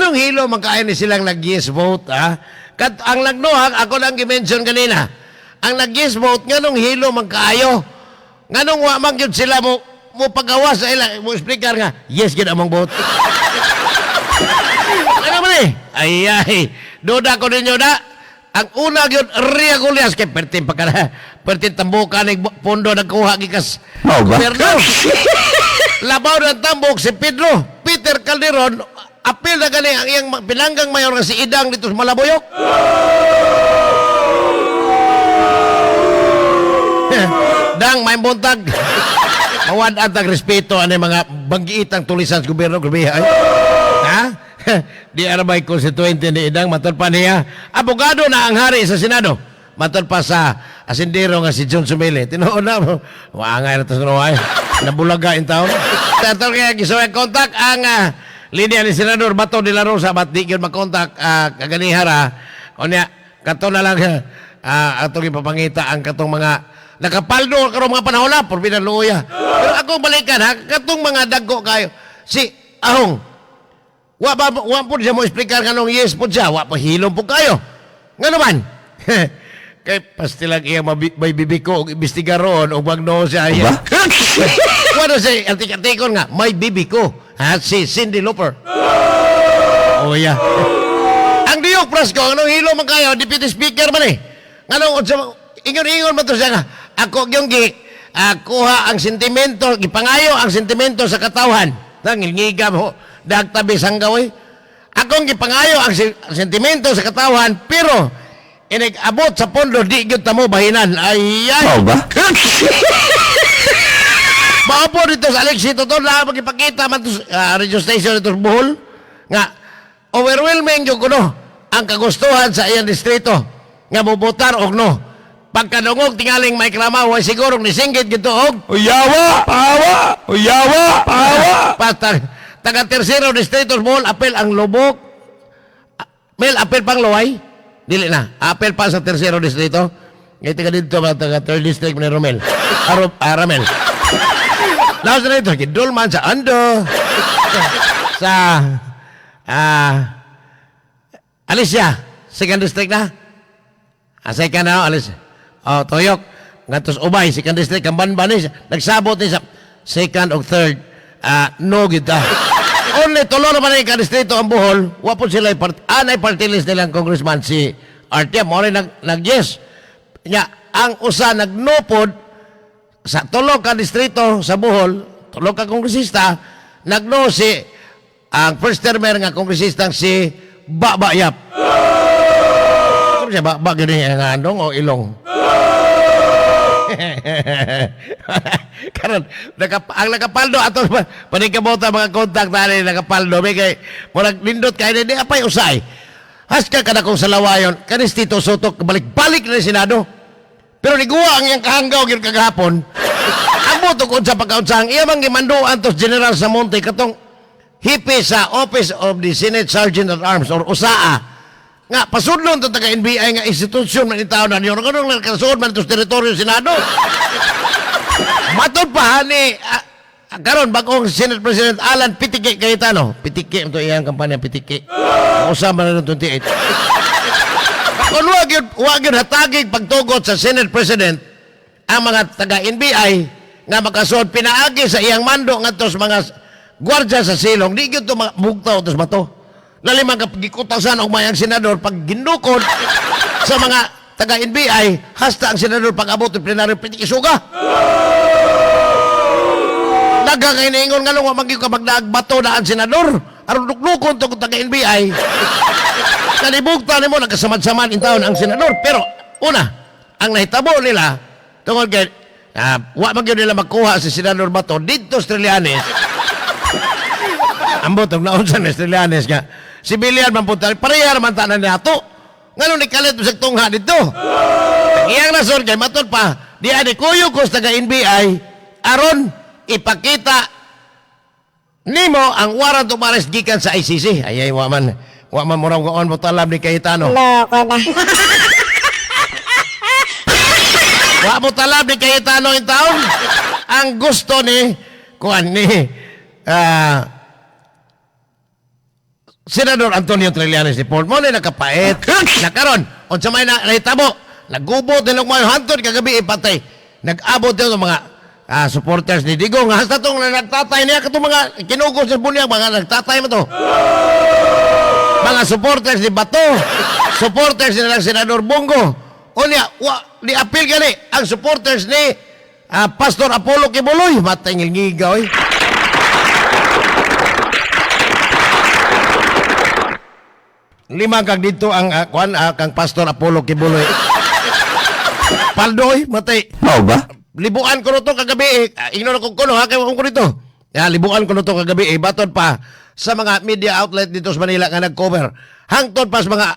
Nganong hilo man kaayo ni silang nag-yes vote, ha? Kat ang nag-no, ha, ako lang gi-mention kanina. Ang nag-yes vote, nganong hilo man kaayo? Nganong wa man gyud sila mo pagawa sa ila, mo explicar nga, yes gyud among vote. Ano man eh? Ay, ay. Duda ko ninyo na. Ang una gyud, Ria Golias, kay pertin pa ka na, pertin tambukan, pondo nagkuha gikas. Mao ba? Gobyerno. Labaw ng tambok si Pedro Peter Calderon, apil na gani ang iyang pinanggang mayor nga si Idang dito sa Malaboyok. Dang may buntag. Mawad ang respeto ani mga banggiitang tulisan sa gobyerno grabe ay. Ha? Di arabay constituente ni Idang matod pa niya. Abogado na ang hari sa Senado. Matod pa sa asindero nga si John Sumili. Tinuod na mo. Waangay na to sa ay. Nabulaga in taon. Tatol kaya gisuway kontak ang linya ni Senador Bato de la Rosa ba't di yun makontak kaganihara. Unya, kato na lang atong ipapangita ang katong mga nakapaldo karong mga panahon na, por luya. Pero ako balikan ha, katong mga dagko kayo. Si Ahong, wa ba wa po siya mo explicar nganong yes po siya, wa pa hilom po kayo. Ngano man? Kay pastilag iya may bibiko og imbestiga roon og wag no siya. Ba? Wa na siya antik-antikon nga may bibiko ha si Cindy Lauper. Oh yeah. Ang Diyok Prasco, anong hilo man kayo, deputy speaker man eh. Nganong, unsa ingon-ingon man to siya nga, ako yung gi, kuha ang sentimento, gipangayo ang sentimento sa katawhan. Nangilngiga mo, dagtabi sanggaway. Akong gipangayo ang sentimento sa katawhan, pero inig-abot sa pondo, di gyud tamo bahinan. Ay, ay. Mao ba? Mao dito sa Alexi Totoo na magipakita man to sa radio station dito sa Bohol nga overwhelming gyud kuno ang kagustuhan sa iyang distrito nga mobotar og no. Pagkadungog tingaling may krama way siguro ni singgit gito og Uyawa! Pawa! Uyawa! Pawa! Patag taga tersero distrito sa Bohol apel ang Lobok. Mel apel pang Loway dili na apel pa sa tersero distrito ngay taga didto ba taga third district ni Romel Arop Aramel. Laos na ito, kidul man sa Ando. Sa Alicia, second district na. Second na, Alicia. Oh, Toyok. Ngatos Ubay, second district, ang banban ni, nagsabot ni sa second o third, no gita. Only tulo naman ang distrito ang Bohol, wa po sila anay party list nilang congressman si Artem, mo nag, nag-yes. Nya, ang usa nagnupod sa tulo ka distrito sa Bohol, tulo ka kongresista, nagno si ang first termer nga kongresista si Baba Yap. Ano siya, Baba gini ang andong o ilong? Karon ang nakapaldo ato paningkamota mga kontak tani nakapaldo may kay murag nindot kay di apay usay. Haska kada kong salawayon kanis Tito Soto balik-balik na ni Senado. Pero niguwa ang iyang kahanggaw gyud kagahapon. Ang boto kung sa pagkaunsang iya man gimanduan tos General Samonte katong hipi sa Office of the Senate Sergeant at Arms or USAA nga pasudlon to taga NBI nga institusyon man itaw na niyo kanong nakasuod man tos teritoryo Senado. Matod pa ni karon bagong Senate President Alan Pitiki Cayetano. Pitiki to iyang kampanya Pitiki. Usama na ng 28. Kung wa gyud hatagig pagtugot sa Senate President ang mga taga NBI nga makasuod pinaagi sa iyang mando ngadto sa mga gwardiya sa silong, di gyud to mugtaw tos bato. Lalim ang gikutasan og mayang senador pag ginukod sa mga taga NBI hasta ang senador pag-abot ng plenaryo pitiki suga. Daghang kay niingon nga wa man gyud ka magdaag bato na ang senador aron dukdukon to taga NBI. Kanibugta nimo nagkasamad-samad in taon ang senador pero una ang nahitabo nila tungod kay wa man gyud nila makuha si Senador Bato didto sa Trillanes. Ambot og naunsa ni Trillanes nga sibilyan man punta pareha man tanan nato. Ngano ni kalit sa tungha didto? Ang iyang rason kay matod pa di ani kuyog ko sa taga NBI aron ipakita nimo ang warrant of arrest gikan sa ICC. Ay ay wa man murag on mo talab ni Cayetano. Loko na. Wa mo talab ni Cayetano in taon. Ang gusto ni kuan ni Senador Antonio Trillanes ni Paul mo ni nakapait. Nakaron, unsa may na nahitabo? Nagubo din og mayo hantod kagabi ipatay. Nag-abot din ang mga supporters ni Digong. Hasta tong nagtatay niya katong mga kinugos sa bunyag, mga nagtatay mo to. Mga supporters ni Bato, supporters ni lang Senador Bongo. Unya, wa ni apil gani ang supporters ni Pastor Apollo Quiboloy. Matay ngilngiga oy. Lima kag dito ang kuan kang Pastor Apollo Quiboloy. Paldoy, matay. Mao ba? Libuan ko to kagabi eh. Ingnon ako kuno ha kay ko dito. Ya, libuan ko to kagabi eh. Baton pa sa mga media outlet dito sa Manila nga nag-cover. Hangtod pa sa mga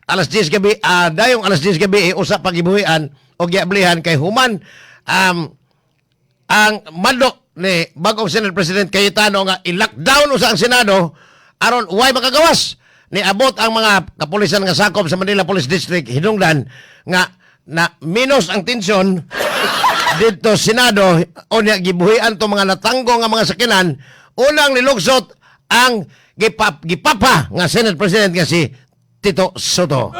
alas 10 gabi, dayong alas 10 gabi eh, usa pagibuhian o giablihan kay human ang mando ni bagong Senate President Cayetano nga i-lockdown usa ang Senado aron way makagawas. Ni abot ang mga kapulisan nga sakop sa Manila Police District hinungdan nga na minus ang tensyon dito Senado. Unya gibuhian to mga natanggo nga mga sakinan. Unang nilugsot ang gipapa nga Senate President nga si Tito Sotto.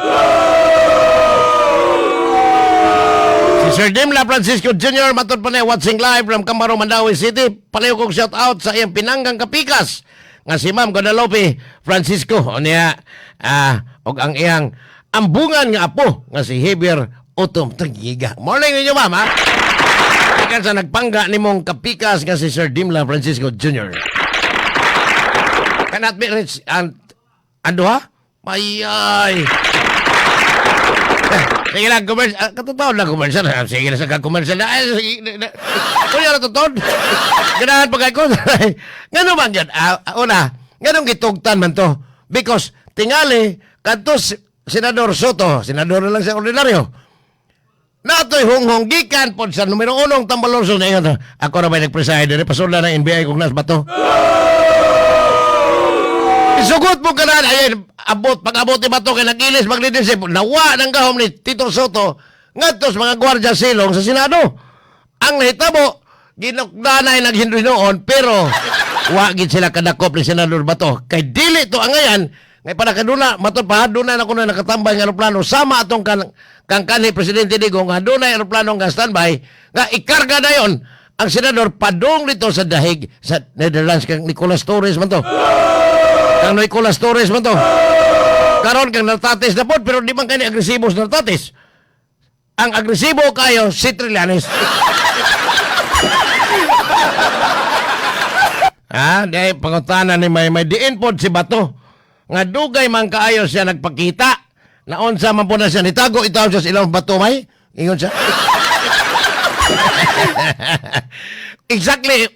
Si Sir Dimla Francisco Jr. matod pa niya watching live from Camaro, Mandaue City. Palayo kong shout out sa iyang pinanggang kapikas nga si Ma'am Guadalupe Francisco. O niya, og ang iyang ambungan nga apo nga si Javier Otom Tagiga. Morning ninyo, ma'am, ha? Ikan sa nagpangga nimong kapikas nga si Sir Dimla Francisco Jr. Cannot be rich. And, ando ha? Mayay. Sige lang, commercial. Katotoo lang, commercial. Sige na sa commercial na. Ay, sige na. Kuya na totoo. Ganahan pa kay ko. Ngano man yun? Una, nganong gitugtan man to? Because, tingali, kadto Senador Sotto, senador na lang sa ordinaryo, natoy hunghong gikan pod sa numero unong Tambaloslos na ingon, ako na ba'y nag-preside, diri pasudla ng NBI kung nas bato. Isugot mo ka na, ay, abot, pag-abot ni Bato kay nagilis, mag-leadership, nawa ng gahom ni Tito Sotto, ngadto sa mga gwardiya silong sa Senado. Ang nahitabo, ginukdanay naghindoy noon, pero wa gid sila kadakop ni Senador Bato. Kay dili to angayan, ngay para kaduna, matod pa, doon na ako na nakatambay ng aeroplano, sama atong kang kanhi Presidente Digong, nga doon na aeroplano nga standby, nga ikarga na yon ang senador padung dito sa dahig sa Netherlands kang Nicolas Torres man to. Kang Nicolas Torres man to. Karon kang Nartates na pod, pero di man kani agresibo sa Nartates. Ang agresibo kayo si Trillanes. Di pangutana ni may diin pod si Bato. Nga dugay man kaayo siya nagpakita. Naunsa man po na siya nitago itaw siya sa ilang bato may. Ingon siya. Exactly.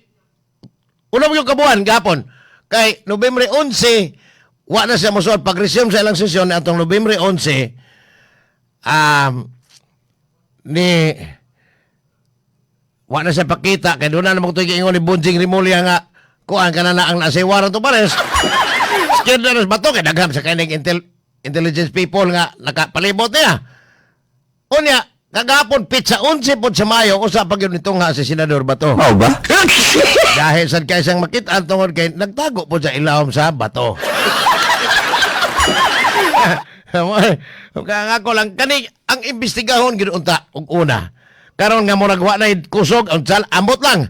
Unom yung kabuan gapon. Kay Nobyembre 11, wa na siya mosuod pag-resume sa ilang sesyon atong Nobyembre 11 ni wa na siya pakita kay doon na namang tuig ingon ni Bonjing Remulla nga kuan ka na na ang nasa warrant of arrest. Scared na rin bato kay daghang sa kanyang intelligence people nga nakapalibot niya. Unya, kagapon pitsa 11 pod sa Mayo usa pa gyud nitong nga si Senador Bato. Mao ba? Dahil sad kay siyang makita tungod kay nagtago po sa ilawom sa bato. Kaya nga ko lang kani ang imbestigahon gid unta og una. Karon nga murag wa nay kusog unsa ambot lang.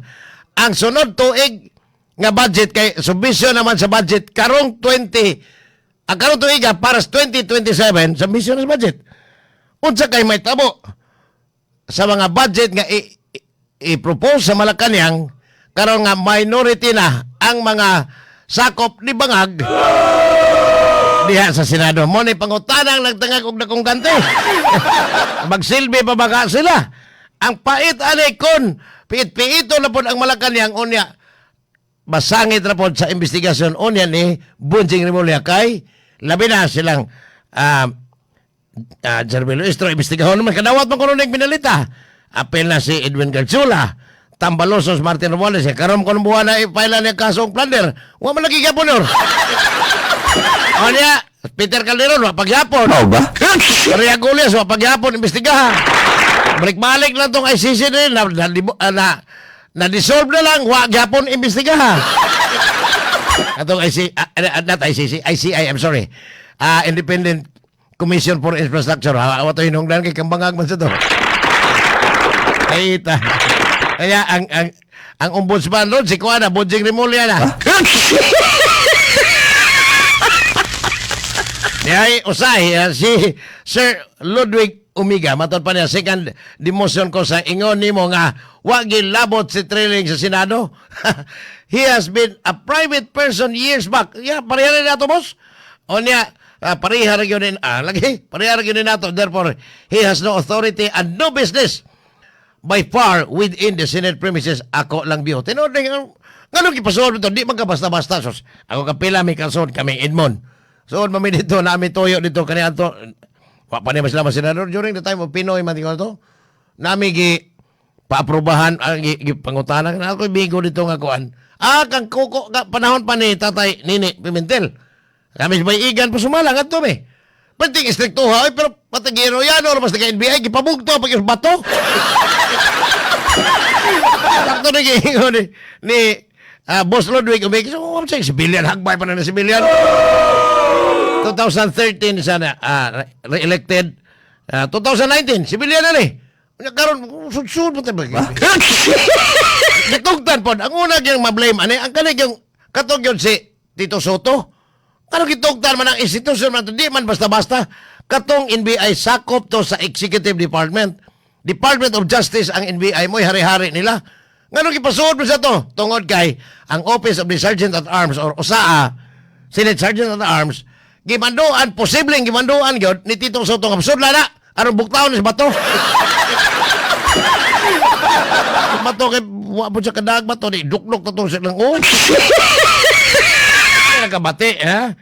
Ang sunod tuig nga budget kay submission naman sa budget karong 20 ang karong tuiga para sa 2027 submission sa budget. Unsa kay may tabo sa mga budget nga i-propose sa Malacanang karon nga minority na ang mga sakop ni Bangag diha sa Senado. Mo ni pangutanang nagtangag og dakong kante. Magsilbi pa baka sila. Ang pait ani kon piit-piito na pod ang Malacanang unya masangit na pod sa investigasyon unya ni Bonjing Remulla kay labi na silang Jeremy Luistro, imbestigahon naman. Kadawat mo kuno ning pinalita. Apel na si Edwin Garchula. Tambalosos Martin Romualdez. Eh, karon kono buwan na i-file niya kasong plunder. Wa man lagi gyapon or. O niya, Peter Calderon, wa pagyapon. Mao ba? Maria Gullas, wa pagyapon, imbestigahan. Balik-balik lang tong ICC din, na dissolve na lang, wa gyapon imbestigahan. Atong IC, not ICC, ICI, I'm sorry. Independent Commission for Infrastructure. Ha, awa to hinungdan kay kambangag man sa to. Ay, ita. Kaya ang ombudsman ron, si Kuana, Bonjing Remulla na. Ay, usay, si Sir Ludwig Umiga, matod pa niya, second demotion ko sa ingon nimo nga wa gilabot si Trilling sa Senado. He has been a private person years back. Yeah, pareha rin nato, boss. O niya, pareha rin yun, lagi, pareha rin yun nato. Therefore, he has no authority and no business by far within the Senate premises. Ako lang biyo. Tinuod na nga nung gipasuod ito, di man ka basta-basta. Sus, ako kapila may kalsod kami Edmond. So, mami dito, nami toyo dito, kani ato. Wa pa ni sila senador during the time of PNoy man tingol to. Nami gi paaprubahan ang gi pangutana na ako bigo dito nga kuan. Kang kuko ka, panahon pa ni Tatay Nini Pimentel. Kami sa igan pa sumala ngadto mi. Penting istrikto ha, ay, pero patagiro yan or basta ka NBI gipabugto pag bato. Sakto na giingon ni Boss Ludwig Umig. So, I'm saying, civilian, hagbay pa na civilian. 2013 sana re-elected. 2019, civilian na ni. Unya karon sudsud mo tayo. Gitugtan pod ang una gyud ma-blame ani ang kani yung katog yun si Tito Sotto. Kano gitugtan man ang institution man to, di man basta-basta. Katong NBI sakop to sa Executive Department. Department of Justice ang NBI mo'y hari-hari nila. Ngano gipasuod mo sa to? Tungod kay ang Office of the Sergeant at Arms or OSAA, Senate Sergeant at Arms, gimanduan, posibleng gimanduan gyud ni Tito Sotto nga sudla na aron buktaon ni sa bato. Bato kay wa po siya kadag bato di dukdok to sa lang oh. Nagkabati, ha?